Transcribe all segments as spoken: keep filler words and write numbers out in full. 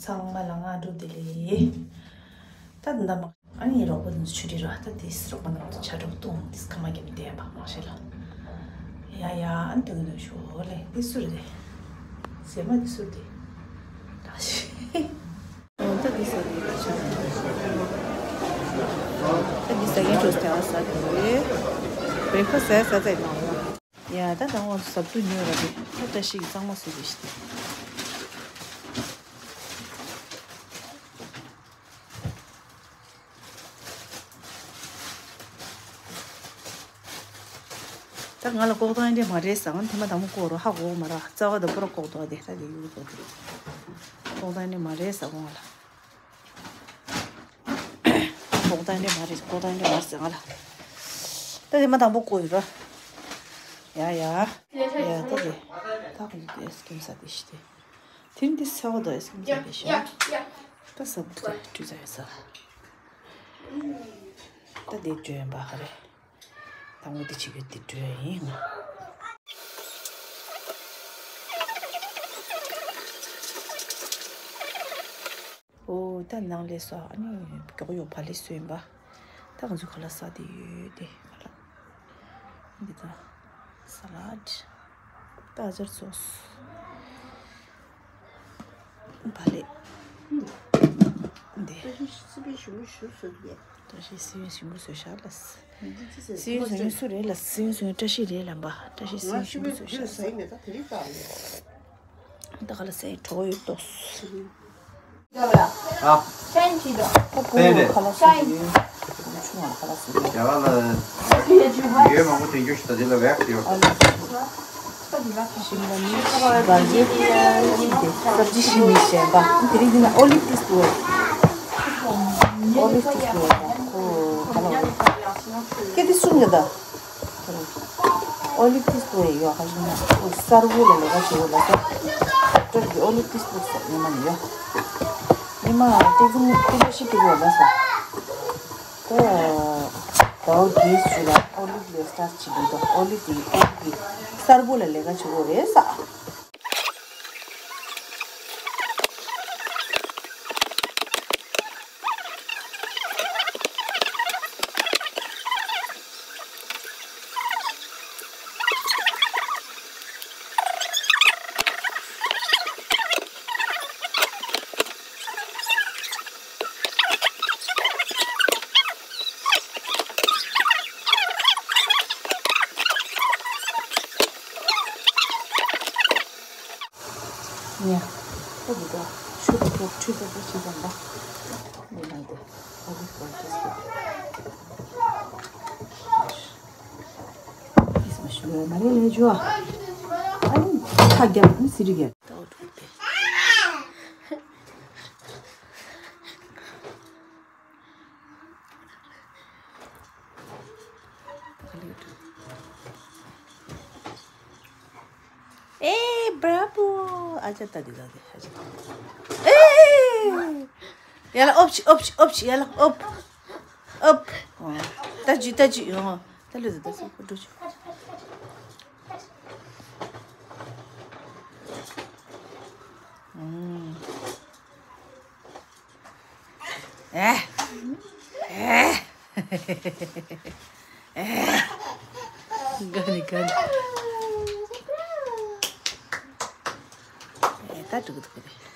ཚང་མ་ལ་སྔ་དྲོ་བདེ་ལེགས། ད་འདི་འདྲ་མ། ཨ་ནི་རོགས་པ་དེ་ཚོ་ཆུ་རི་ར་ད་དེས་རོགས་པ་རྣམས་ཚོ་ཆ་གྲོགས་གཏོང་དེས་ཁ་མ་གྱེམ་བསྡད་པ་མ་ཤེས་ལ། ཡ་ཡ་ཨ་ནི་དུང་དུང་ཤོག་ལེ་དེ་སུ་རེད། ཟེར་མ་དེ་སུ་རེད། ད་ཤི། ད་དེ་ཟ་དེ་ལ་ཆ། ད་དེ་ཟ་གིན་འགྲོ་སྟེ་ཨ་ཟ་དེ་རེད། བྷེ་རེག་ཕ་སི་ཟ་ཟ་ཙེ་ནང་ལ། ཡ་ད་དང་བ་ཟབ་ཏུ་ཉོས་ར་དེ་ད་བཀྲ་ཤིས་ཀྱི་གཙང་མ་སུ་རེད་ཤི། ད་ང་ལ་ལྐོག་བཏང་ཡིན་དེ་མ་རེད་ཟ། ང་ཐེངས་མ་དང་པོ་ལྐོག་རོ་ཧ་གོ་མ་ར་རྩ་བ་དང་པོ་ར་ལྐོག་བཏང་དེ་ད་དེ་ཡུལ་ལྐོག་དེ་ལྐོག་བཏང་ཡིན་དེ་མ་རེད་ཟ་གོ་ང་ལ། ལྐོག་བཏང་ཡིན་དེ་མ་རེད་ལྐོག་བཏང་ཡིན་དེ་མ་རེད་ཟ་ང་ལ། ད་ཐེངས་མ་དང་པོ་ལྐོག་ཡོད་ར། ཡ་ཡ། ཡ་ད་དེ་ད་གོ་ཡི་དེ་སྐེམ་ས་དེ་ཤི་དེ། དེ་རིང་འདི་སེ་བ་དང་ཨེ་སི་ཀིམ་ཟ་དེ་ཤ། ད་ཟ་བུ་དེ་བཀྲུས་ཚར་ཡོད་ས། ད་དེ་བཀྲུས་ཡིན་པ་ཧ་རེ། ད་ངོ་དེ་ཆི་གི་དེ་བཀྲུས་ཡིན། ཨོ་ད་ནང་ལས་སོ་ཨ་ནི་མགྱོགས་ཡོད་བ་ལས་སོ་ཡིན་པ། ད་ང་ཚོའི་ཁ་ལག་ས་དེ་ཡོད་དེ་ཁ་ལག་འདི་ད་ས་ལད། ད་ཨ་ཅར་སོ་སི། བ་ལེ། འདི། བཀྲ་ཤིས་སི་པན་ཞིམ་པོ་ཞིག་བཟོས་ཏེ། བཀྲ་ཤིས་སི་པན་ཞིམ་པོ་བཟོས་ཤག་ལ། སི་པན་བཟོ་མཁན་སུ་རེད་ལ། སི་པན་བཟོ་མཁན་བཀྲ་ཤིས་རེད་ལ་འབའ། བཀྲ་ཤིས་སི་པན་ཞིམ་པོ་བཟོས་ཤག་ལ། ད་ག་ལ་སའི་གྲོགས་ཡོད་ཏོ། ཨ། ད་པོ་ཁ་ལག་སོ་ཡོད། ཆུང་བ་ཁ་ལག་སོ་ཡོད། རྒྱ་གར་ལ་ཡོད་མང་པོ་དེང་རྒྱུ་ཞིག་ད་དེ་ལ་བེག་ཡོད། ཨ་ལ། ཤིམ་ལ་མིར་ཅི་ག་ཟེར་ཏེ་སབ་ཇི་ཤིང་མི་ཞན་པ། དེ་རིང་འདི་ན་ཨོ་ལིབ་ཏིས་པོ། ཨོ་ལིབ་ཏིས་པོ། ཁོ་ག་ལ་བ། སྐད་དེ་གསུང་ཡོད་ད། ཨོ་ལིབ་ཏིས་པོ་ཡོད་ག་ཞིག་ན་ཁོ་གསར་བུ་ལ་ལས་ཀ་བྱེད་ཡོད་ལ་ས། ཏྲོ་གི་ཨོ་ལིབ་ཏིས་པོ་ས་ཉི་མ་ནི་ཡོད། ཉི་མ་ཏེ་ཙུང་ཏེ་ལ་ཤི་ཏི་བོ་ལ་ས། ད་ཟླ་བ་བརྒྱད་ཅུ་ལ་ཨོ་ལིབ་ལས་སི་ཊཱར་ཊི་བྱེད་དགོས་འདུག་ཨོ་ལིབ་དེ་ཨོ་ལིབ་དེ་གསར་པོ་ལ་ལས་ཀ་བྱེད་དགོས་རེད་ས། ཉ། ཨོ་བི་ཀ་ཆུ་དང་ཁོག་ཁྲུས་ཏོག་ཏོ་བྱེད་ཙམ་པ། ཨོ་ལི་ཝལ་ཏེས་ཀོ། ཨིས་མ་ཤུ་གར་མ་རེད་ལས་ཇོ། ཨ་ནི་ཁ་རྒྱབ་ནི་སི་རི་རྒྱབ། ད་ཨོ་ཐུག་སྟེ། ཨེ། བྷ་ར་བོ། ཨ་ཅག་ད་འདི་ད་འདི་ཨ་ཅག་ད། ཨེ། ཡ་ལ་ཨོབ་ཤི་ཨོབ་ཤི་ཨོབ་ཤི་ཡ་ལ་ཨོབ། ཨོབ། ཨོ། ད་ཇུ་ད་ཇུ་ཨོ། ད་ལོ་ད་ད་སུ་འགྲོ་ཇུ། ཨུམ། ཨེ། ཨེ། ཨེ། ག་ནི་ག་ནི། ཨེ། ད་འགྲིག་འདུག་གི་རེད།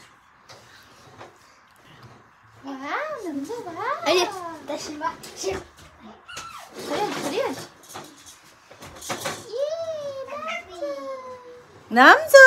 ཨ་ཡེ། ད་ཤི་མ་ཤི། ཁ་རེད་ཁ་རེད། ནམ་ཚོ།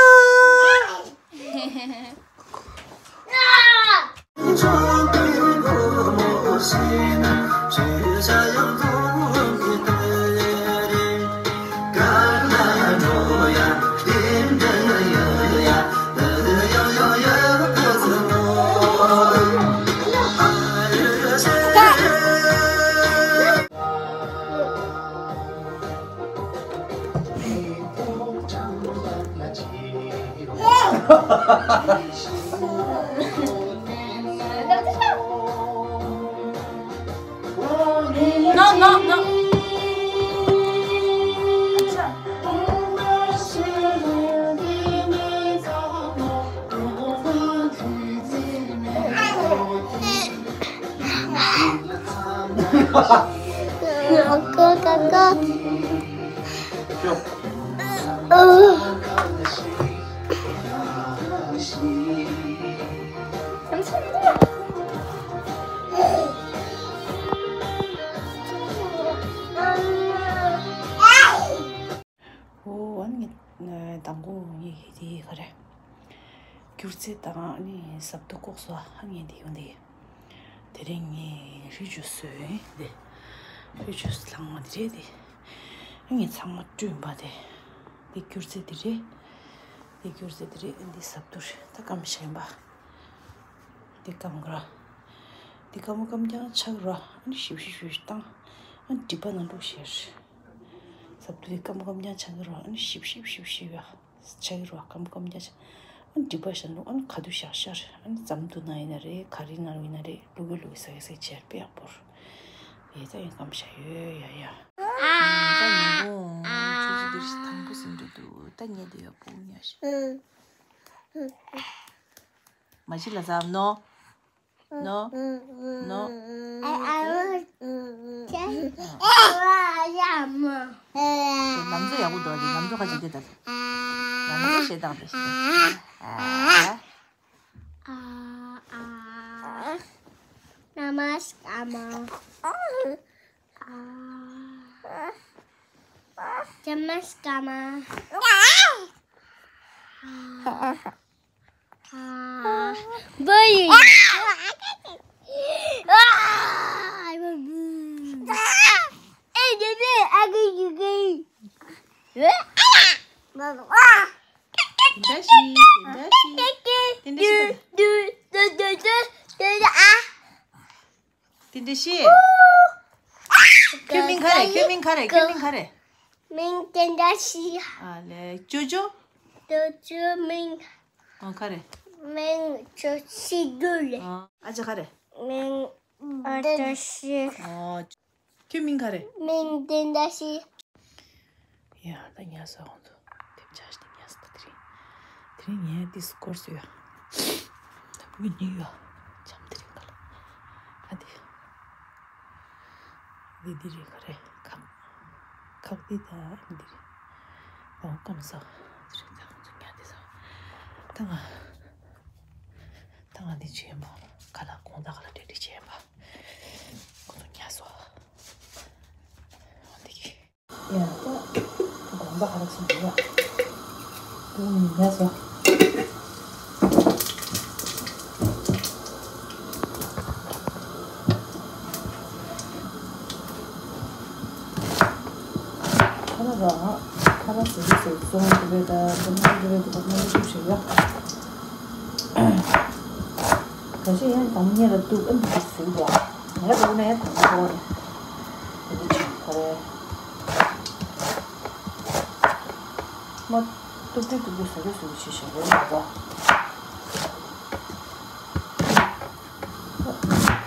ཀོ་ཀ་ཀོ། ཨོ། ཨ་ནི་ངས་དང་པོ་ངས་དེ་ག་རེ། སྐྱུར་རྩི་དང་ཨ་ནི་ཟྭ་བཏུ་བཀོག་སོང་། ཨ་ངས་དེ་ཡོང་དེ། དེ་རིང་ངས་ཧྲི་ཇུས་བཟོས་ཡིན་དེ། ཧྲི་ཇུས་ལྷག་མ་དེ་རེད་དེ། ཨ་ངས་ཚང་མ་བསྐྲུན་པ་དེ། དེ་སྐྱུར་རྩི་དེ་རེད། དེ་སྐྱུར་རྩི་དེ་རེད། ཨ་འདི་ཟྭ་བཏུ་རེད། ད་སྐམ་བཞག་ཡིན་པ། དེ་སྐམ་གི་ར། དེ་སྐམ་སྐམ་རྐྱང་ཆགས་ར། ཨ་ནི་ཞིབ་ཞིབ་ཞིབ་ཞིབ་བཏང་། ཨ་ནི་སྒྲིབ་པ་ནང་འགྲོ་ཤེར། ཟྭ་བཏུ་དེ་སྐམ་སྐམ་རྐྱང་ཆགས་ཀྱི་ར། ཨ་ནི་ཞིབ་ཞིབ་ཞིབ་ཞིབ་ཡ་ཆགས་ཀྱི་ར། སྐམ་སྐམ་རྐྱང་ཆགས། ཨ་ནི་སྒྲིབ་པ་ཞིག་འདུག་ཨ་ནི་ཁ་ཐུག་བཞག་ཤར། ཨ་ནི་ཙམ་དུ་ན་ཡིན་ན་རེད། ག་རེ་ན་ཡིན་ན་རེད། ལུ་གུ་ལུ་གུ་ཟ་གི་ཟ་གི་བྱས་པས་ཡག་པོར། ཡེ་ད་ཡིན་སྐམ་བཞག་ཡོད་ཡ་ཡ། ད་ཡིན་གོ། ཆུ་ཚོད་འདིར་ཞིག་དང་པོ་ཟིན་འགྲོ་འདུག་ད་ཉལ་དུ་ཡག་པོ་ཉལ་ཤིག་མ་གཞི་ལ་ཟ་ནོ། ནོ། ནོ། ཨ། ཨ། ཨ། ཨ། ཨ། ཨ། ཨ། ལམ་བཟོ་ཡག་པོ་འདུག་ལམ་བཟོ་ཁ་ཅིག་དེ་ད། ལམ་བཟོ་ཞེ་དྲག་རེད། ཨ། ཨ། ཨ། ནམ་སྐར་མ། ཨ། ནམ་སྐར་མ། ཨ། ཨ། བུ་ཡིན། ཨ། ཨེ། དེ་ནས་ཨ་གི་ཡི་གི། དེ་འདྲ་ཞིག་དེ་འདྲ་ཞིག་དེ་འདྲ་ཞིག་དེ་འདྲ་ཞིག་ཁྱོད་མིང་ག་རེ། ཁྱོད་མིང་ག་རེ། ཁྱོད་མིང་ག་རེ། མིང་དེ་འདྲ་ཞིག་ཨ་ལེ། ཅོ་ཅོ། ཅོ་ཅོ་མིང་། ཨོ་ག་རེ། མིང་ཅོ་ཅི་དུ་ལེ། ཨ་ཅག་ག་རེ། མིང་ཨ་ཅག་ཤི། ཨོ། ཁྱོད་མིང་ག་རེ། མིང་དེ་འདྲ་ཞིག་ཡ་ད་ཉལ་སོང་ཁོང་ཚོ། དེབ་ཆགས་ཤིག་ཉལ་སོང་། ད་དེ་རིང་དེ་རིང་ངས་དེ་སྐོར་སོ་ཡ། ད་བུ་གཉིས་ཡོད། འཇམ་དེ་རིང་ག་ལ། ཨ་དེ། འདི་འདི་རེད་ག་རེ། ཁག་ཁག་འདི་ད་འདི་རེད། ཨོ་སྐམ་ས། འདི་རེད། ད་ང་ཚོ་ཉལ་དེ་ས། ད་ང་ད་ང་འདི་བྱེད་མ། ཁ་ལག་གོང་ད་ག་ལ་འབྲེལ་འདྲི་བྱེད་མ། ཁོ་ཚོ་ཉལ་སོང་། འོ་འདི་གི་ཡ་ད་དགོངས་པ་ཧ་རག་སོང་འདུག་ཡ། དེ་ནི་ཉལ་སོང་། ཁ་ལག་ར། ཁ་ལག་ཟེར་གི་ཟེར་གི་སོང་དེ་བས་ད་དེ་མ་དེ་བས་དེ་བས་མ་ཐུབ་ཞིག་ཡ། ག་ཤེད་ཡང་དང་མཉེ་ལ་གཏུག་ཨ་འདི་ཟེར་གི་འདུག་ང་ར་འདུག་ན་ཡང་དང་པོ་ནས་དེ་འདི་ཆུ་ཁོ་རེ། མ། ཏུག་ཏུག་ཏུག་ཏུག་ཟ་རྒྱུ་ཟ་རྒྱུ་ཞིག་བྱེད་ཀྱི་ཡོད་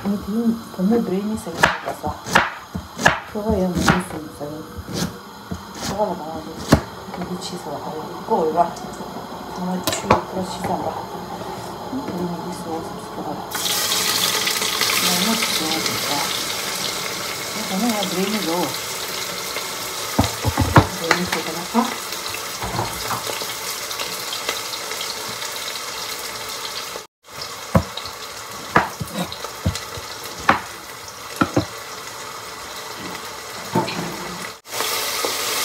པ། ངས་དེ་རིང་བུ་མོ་བྷི་རི་ནི་ཟ་གི་ཡོད་པ་ས། ཁྱོ་ག་ཡང་མོ་མོ་ཟ་གི་ཟ་གི། ཁྱོ་ག་ལ་མང་བ་འདུག་དེ་འདི་ཕྱིས་སོ་ཧ་ལས་ཀོ་འོས་པ། ཚང་མ་ཆུ་ཁོ་ཕྱིས་ཙམ་པ། དེ་རིང་ངས་འདི་ཟ་བ་ཟ་ཁྱོ་ག་ལ། མོ་མོ་ཟ་གི་ཡོད་པ། ངས་བུ་མོ་ཡང་བྷི་རི་ནི་ཟ། བྷི་རི་ནི་ཟ་གི་ན་ཁ།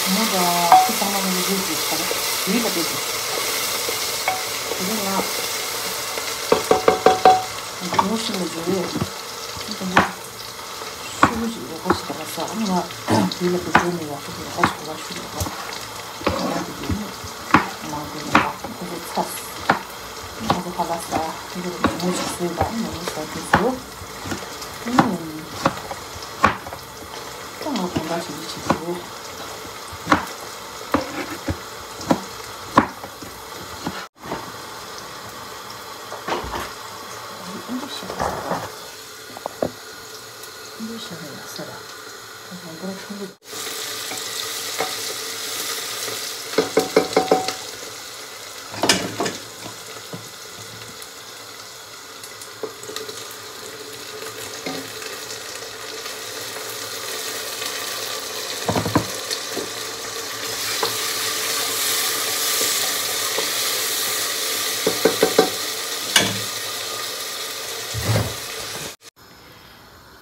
མོ་དང་ཁོ་ཚང་མ་ངས་རེད་ཅེས་བྱ་རེད་ཡུལ་ལ་བསྡད་ཅིང་། དེ་ནས་ང་ངོ་ཤེས་ལ་འཇོག་ཡོད། ཤུ་གུ་ཞིག་ཡག་པོ་ཞིག་ག་ལ་ཟ། ཨ་ནི་ང་ཡུལ་ལ་བསྡད་ནས་ཡག་པོ་ཞིག་ཡག་པོ་ཞིག་ག་ལ་ཤུ་གུ་ཡག་པོ། ང་དེ་དེ་ནས་མང་པོ་ཡིན་པ་ཁོ་ཚོ་ཚ། ང་ཚོ་ཁ་ལག་ཟ། ཁོ་ཚོ་མོ་ཞིག་བཟོས་པ་ཨ་ནི་མོ་ཟ་དུས་སུ། ཨ་ནི། ད་ང་དགོངས་དག་ཞུ་རྒྱུ་བྱེད་དགོས། ཨ་འདི་ཤ་ཨ་འདི་ཤ་ཡ་ས་ར། ད་དང་པོར་ཁྲུང་གུ།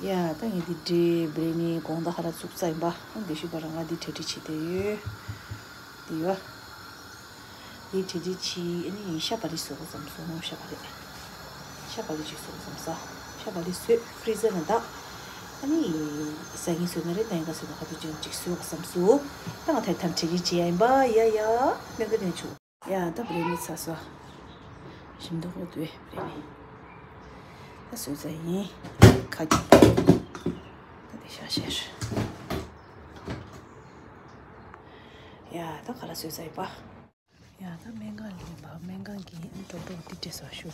ཡ་ད་ངས་འདི་འདྲའི་བྲེ་ནི་གོང་ད་ཧ་ར་བཙུགས་ཚར་ཡིན་པ། ཨ་འདི་ཤུ་པ་ར་ང་འདི་གྲ་སྒྲིག་བྱེད་དེ་ཡོད། འདི་ཡོད། འདི་གྲ་སྒྲིག་བྱེད། ཨ་ནི་ཤ་བག་ལེབ་བཟོ་དགོས་བསམ་སོང་། ཤ་བག་ལེབ། ཤ་བག་ལེབ་ཅིག་བཟོ་དགོས་བསམ་ས། ཤ་བག་ལེབ་བཟོས་ཕི་རི་ཛར་ནང་བཏང་། ཨ་ནི་ཟ་ངེ་བཟོས་ན་རེད། ད་ཡིན་ག་བཟོས་ན་ག་དུས་ཅིག་ཅིག་བཟོ་དགོས་བསམ་སོང་། ད་ང་ད་ཐམ་གྲ་སྒྲིག་བྱེད་ཡ་ཡིན་པ། ཡ་ཡ་ལེན་གི་ལེན་ཆུ། ཡ་ད་བྲེ་ནི་ཚ་སོ། ཞིམ་མདོག་ཡོད་དུས་བྲེ་ནི། ད་བཟོས་ཚར་ཡིན། ཁ་རྒྱུག་ད་དེ་ཤ་ཤེར། ཡ་ད་ག་ལ་བཟོས་ཚར་ཡིན་པ། ཡ་ད་སྨན་ཁང་ལ་ཡིན་པ། སྨན་ཁང་གི་ཨ་གྲོགས་གྲོགས་དེ་འདྲས་སོ་ཞུ།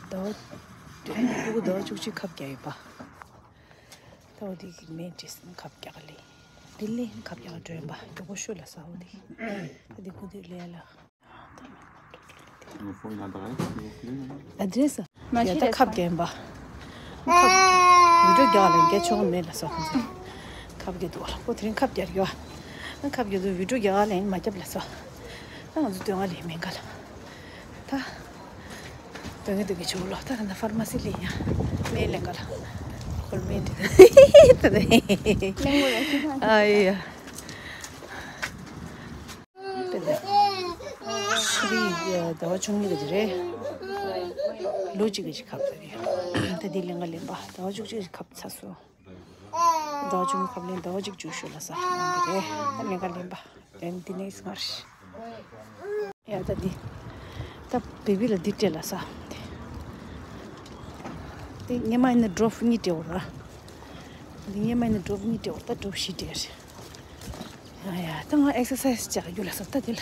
ཟླ་བ། ཕྲུ་གུ་ཟླ་བ་བཅུ་གཅིག་ཁབ་རྒྱག་ཡོད་པ། ད་འོ་དེ་གི་སྨན་འདྲས་ཁབ་རྒྱག་ལེ། དེ་ལས་ཁབ་རྒྱག་འགྲོ་ཡིན་པ། མགྱོགས་པོ་ཤོད་ལ་ས་འོ་དེ། ད་དེ་ཁུ་དེ་ལས་ལ། ཨ་འདྲས་སོ། ཡ་ད་ཁབ་རྒྱག་ཡིན་པ། ཁབ་བི་ཌིའོ་རྒྱག་ལ་རྒྱག་ཆོག་མེད་ལ་སོ་ཁོང་ཚོས། ཁབ་རྒྱག་འདུག་ལ་ཁོ་དེ་རིང་ཁབ་རྒྱག་ཡོད། ཨ་ཁབ་རྒྱག་འདུག་བི་ཌིའོ་རྒྱག་ལ་ཡིན་མ་རྒྱབ་ལ་སོ། ཨ་ང་ཚོ་སྟོན་ག་ལས་སྨན་ཁང་ལ། ད། སྟོན་གི་འདུག་གི་ཆུ་ལོ། ད་ད་ཕར་མ་སི་ལི་ཡ། སྨན་ལེན་ག་ལ། ཁོལ་སྨན་དེ། ད་ད། ཨ་ཡ། ད་ད། ཁ་རི་ཟླ་བ་བཅུ་གཉིས་གི་རེད། ལོ་གཅིག་གི་ཁབ་ཟེར་ཡ། ད་དེ་ལེན་ག་ལེན་པ། ཟླ་བ་བཅུ་གཅིག་གི་ཁབ་ཚར་སོང་། ཟླ་བ་བཅུ་གཉིས་ཁབ་ལེན། ཟླ་བ་གཅིག་བཅུ་ཤོ་ལ་ས་ཡོང་གི་རེད། ད་ལེན་ག་ལེན་པ། དེ་ནས་སྔར་ཤི། ཡ་ད་འདི། ད་བེ་བི་ལ་འདི་སྤྲད་ལ་ས། དེ་སྔོན་མ་ཡིན་ན་ཌོབ་གཉིས་སྤྲད་འོ་ར། འདི་སྔོན་མ་ཡིན་ན་ཌོབ་གཉིས་སྤྲད་འོ། ད་ཌོབ་བཞི་སྤྲད་རེད། ཡ་ཡ་ད་ང་ཨེག་སར་སའི་སི་བྱ་རྒྱུ་ལ་ས། ད་འདི་ལ་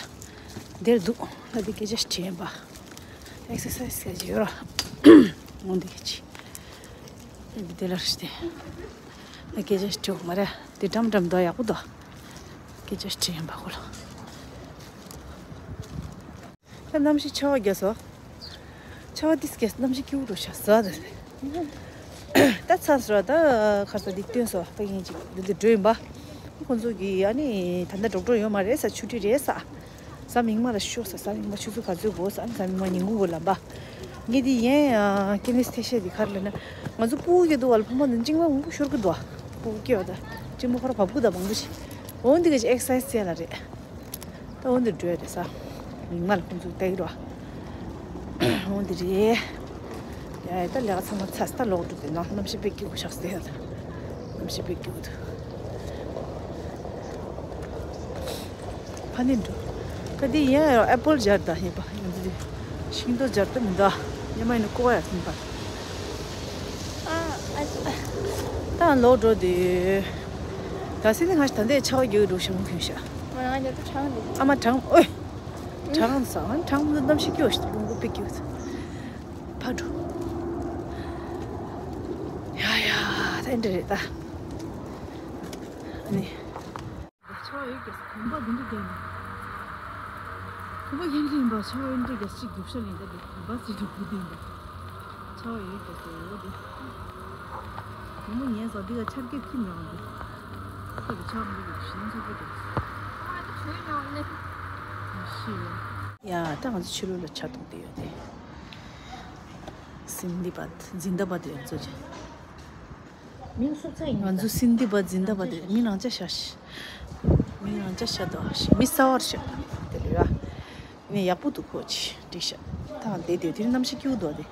འདིར་འདུག་ད་འདི་སྐད་ཆ་དྲིས་ཡིན་པ། ཨེག་སར་སའི་སི་བྱ་རྒྱུ་ཡོད་ར། འོང་འདི་གི་ཅི། འདི་འདི་ལ་རེད་དེ། ད་སྐད་ཆ་དྲི་འོ་མ་རེད། དེ་འགྲམ་འགྲམ་དོ་ཡག་པོ་དོ། སྐད་ཆ་དྲི་ཡིན་པ་ཁོ་ལ། ད་གནམ་གཤིས་ཆར་པ་རྒྱག་སོ། ཆར་པ་ཏིས་རྒྱག་གནམ་གཤིས་སྐྱིད་པོ་འགྲོ་ཤག་ཟ་ད། ད་ཚ་སོ་ད་ཁར་ས་འདི་སྟོན་སོ། ཕ་གིན་ཅིག་འདི་འདི་འགྲོ་ཡིན་པ། ཁོང་ཚོ་གི་ཨ་ནི་ད་ལྟ་ཌོག་ཊར་ཡོད་མ་རེད་ས། ཆུ་ཊི་རེད་ས། གཟའ་མིག་དམར་ལ་ཤོག་ས། གཟའ་མིག་དམར་ཆུ་ཚོད་ག་ཚོད་དགོས་ས། གཟའ་མིག་དམར་ཉིན་གུང་གོ་ལ་འབའ། ངས་འདི་ཡན་ཀེ་ནིས་ཐེ་ཤེ་འདི་གར་ལ་ན། ང་ཚོ་ཕྲུ་གུ་སྐྱེ་འདུག་བ་ལ་ཕོ་མོ་འདི་གཅིག་མ་མང་པོ་ཤོར་གི་འདུག་བ། ཕྲུ་གུ་སྐྱེ་བ་ད་གཅིག་མ་ཁོ་ར་བབ་གི་ད་མང་པོ་ཞིག་འོ་འདི་ག་ཅིག་ཨེག་སར་སའི་སི་ཟེར་ལ་རེད། ད་འོ་འདི་འགྲོ་ཡ་རེད་ས། མིག་དམར་ལ་ཁོང་ཚོ་ལྟ་གི་རོ། འོ་འདི་རེད། ཡ་ཡ་ད་ལས་ཀ་ཚང་མ་ཚར་ད་ལོག་འགྲོ། དེ་ན་གནམ་གཤིས་དཔེ་སྐྱིད་པོ་ཤག་སྟེ་ཡ་ད། གནམ་གཤིས་དཔེ་སྐྱིད་པོ་འདུག་ཕ་ནི་འགྲོ། ད་འདི་ཡ་ཡ་ཨེ་པལ་སྦྱར་ད་ཡིན་པ་ཡིན་འདི། ཤིང་ཏོག་སྦྱར་ད་མི་འདུག་ཉི་མ་ཡིན་ན་ཀོ་བ་ཡ་ཐིམ་པ། ད་ལོག་འགྲོ་དུས། ད་སི་ནི་ང་ཞིག་ད་ལྟའི་ཆར་པ་རྒྱག་འགྲོ་ཞང་ཁུན་ཤ། ང་ང་ཉལ་དུ་གྲང་འདི། ཨ་མ་གྲང་ཨོ། གྲང་ས་ཨ་གྲང་མི་གནམ་གཤིས་སྐྱོ་ཞིག་ལུང་པ་དཔེ་སྐྱོ། ཕ་འགྲོ། ཡ་ཡ་ད་འདྲ་རེད་ད། ཨ་ནི། ཆར་པ་ཡོད་ཀྱང་གོམ་པ་འདི་འདྲ་རྒྱག་ནས། གོམ་པ་ཡིན་གྱི་ཡིན་པ། ཆར་པ་ཡིན་འདྲ་རྒྱག་ཅིག་རྒྱུག་ཤ་ལེན་ད་འདི་གོམ་པ་ཟེར་དུ་བུ་འདི་འདི། ཆར་པ་ཡོད་ཀྱང་ཟེར་ཡོད་འདི། ཉིན་མོ་ཉལ་ས་འདི་ག་ཆར་སྐད་ཁྱིམ་ཡོང་འདི། ཁོ་གི་ཆར་པ་འདི་གི་ཞེན་ཆགས་པོ་འདི། ཤི་ཡོད། ཡ་ད་ང་ཚོ་ཕྱི་ལོགས་ལ་ཆར་གཏོང་དེ་ཡོད་དེ། སིན་དི་བཱད་ཛིན་དཱ་བཱད་ཡོད་ཚོ་ཅི། མིང་སུབ་ཚ་ཡིན། ང་ཚོ་སིན་དི་བཱད་ཛིན་དཱ་བཱད་རེད། མི་རང་ཅག་ཤ་ཤི། མི་རང་ཅག་ཤ་དོ་ཤི། མི་ས་བར་ཤ་དེ་ལས་ཡ། ནས་ཡག་པོ་འདུག་ཁོ་ཅི་འགྲིག་ཤ། ད་བསྡད་དེ་དེ་གནམ་གཤིས་སྐྱིད་པོ་འདུག་དེ།